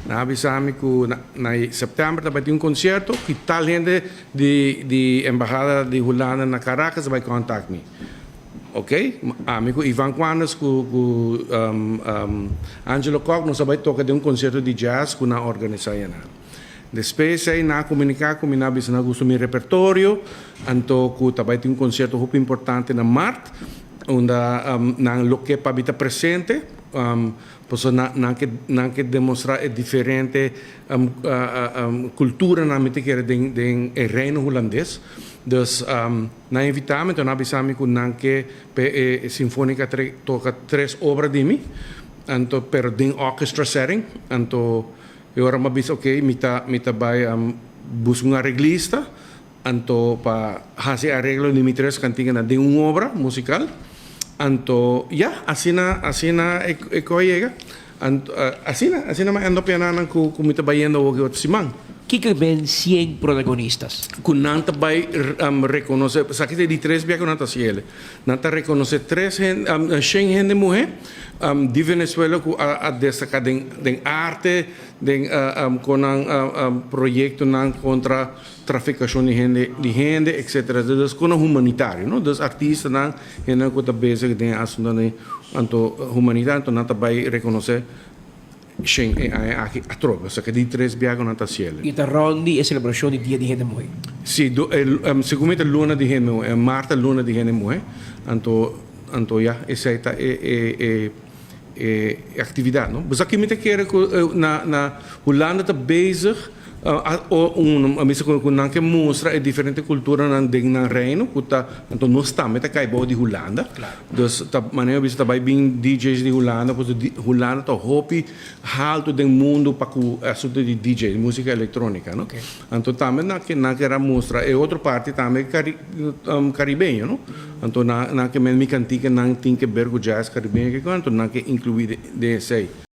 Nan a bisa mi ku na sèptèmber ta bai tin un konsierto ku tal hende di embahada di Hulanda na Caracas a bai kòntakt mi. Ok, ami ku Ivan Quanders ku Angelo Kok nos a bai toka den un konsierto di jazz ku nan a organisá ayana. Despues ei nan a komuniká ku mi, nan a bisa nan gusta mi repertorio, anto ku ta bai tin un konsierto hopi importante na mart unda nan lo ke pa mi ta presente, pasobra nan ke nan ke demostrá e diferente kulturanan mi ta kere den e Reino Hulandes. Dus nan invitá mi, enton nan a bisa mi ku nan ke pa e sinfónika toka tres obra di mi, anto pero den orchestra setting. Anto e ora mi a bisa ok, mi ta mi ta bai buska un areglista anto pa hasi e areglo di mi tres kantiganan den un obra musikal. Anto ya, asina asina e kos a yega. Anto asina asina mi a end up piananan ku ku mi ta bayendo awor ki otro siman. Kiko ben 100 protagonistas? Ku nan ta bai rekonosé, esaki ta e di tres bia ku nan ta hasi el. Nan ta rekonosé tres hende, shen hende muhé di Venezuela ku a destaká den den arte, den kon nan proyektonan kontra trafikashon di hende di hende etsetera. Dus kon nan humanitario, no? Dus artistanan, hendenan ku ta bezig den e asuntonan anto humanitario, anto nan ta bai rekonosé Shen e aña aki atrobe, osea ke di tres bia ku nan ta hasiel. I ta rònt di e selebrashon di Dia di Hende Muhé. Si, segun mi ta luna di hende muhé, mart ta luna di hende muhé, anto anto ya esei ta e e e aktividat, no. Bo sa ki mi ta kere ku na na Hulanda ta bezig. Un a bisa ku nan ke mustra e diferente kulturanan den nan reino ku ta anto nos tambe ta kai bou di Hulanda. Dus ta manera bisa ta bai bin DJ's di Hulanda pasobra Hulanda ta hopi haltu den mundu pa ku asuntu di DJ, musika elektronika no. Anto tambe nan ke nan kera mustra e otro parti tambe karibeño no. Anto nan ke men mi kantika nan tin ke ber ku jazz karibeño kiko anto nan ke inkluí den esei.